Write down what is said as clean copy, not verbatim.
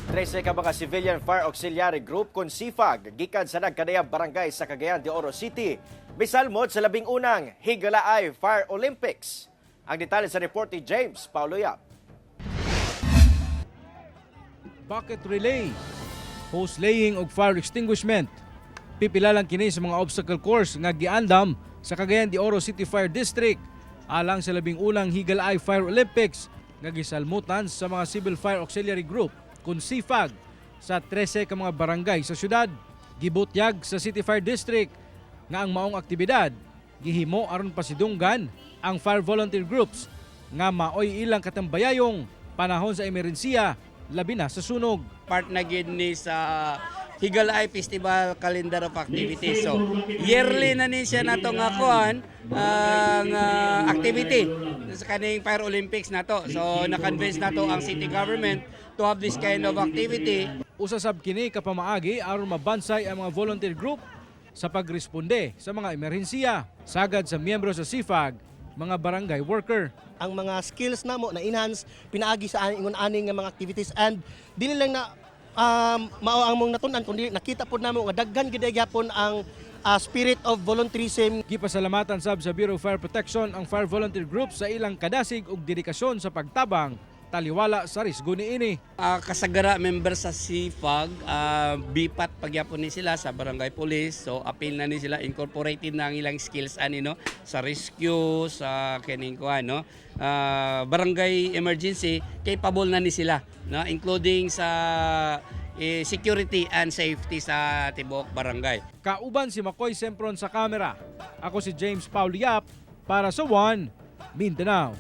13 ka mga Civilian Fire Auxiliary Group kon CIFAG gikan sa nagkadayang barangay sa Cagayan de Oro City misalmod sa 11ng Higalaay Fire Olympics. Ang detalye sa report ni James Paulo Yap. Bucket relay, hose laying ug fire extinguishment. Pipila lang kini sa mga obstacle course nga giandam sa Cagayan de Oro City Fire District alang sa 11ng Higalaay Fire Olympics nga gisalmutan sa mga Civil Fire Auxiliary Group kun CIFAG sa 13 ka mga barangay sa syudad. Gibutyag sa City Fire District nga ang maong aktibidad gihimo aron pasidunggan ang fire volunteer groups nga maoy ilang katambayayong panahon sa emerhensiya, labi na sa sunog. Part na gid ni sa Higalaay Festival calendar of activities. So, yearly na ni siya nato nga kuan ang activity sa kaning Fire Olympics nato. So, na-convince nato ang city government to have this kind of activity. Usa sab kini ka pamaagi aron mabansay ang mga volunteer group sa pagresponde sa mga emerhensiya. Sagad sa miyembro sa CIFAG, mga barangay worker. Ang mga skills namo na enhance pinaagi sa ingon ani nga mga activities and dili lang na mao ang mong natun-an kundi nakita pod namo nga daghan gid gyapon ang spirit of volunteerism. Gipasalamatan sab sa Bureau of Fire Protection ang fire volunteer group sa ilang kadasig ug dedikasyon sa pagtabang taliwala sa risgo niini. Kasagara member sa CIFAG, BIPAT pagyapon ni sila sa barangay police. So apil na ni sila, incorporated na ang ilang skills ani, no, sa rescue, sa kining kuan, no. Barangay emergency capable na ni sila, no, including sa security and safety sa tibuok barangay. Kauban si Makoy Sempron sa kamera. Ako si James Paul Yap para sa One Mindanao.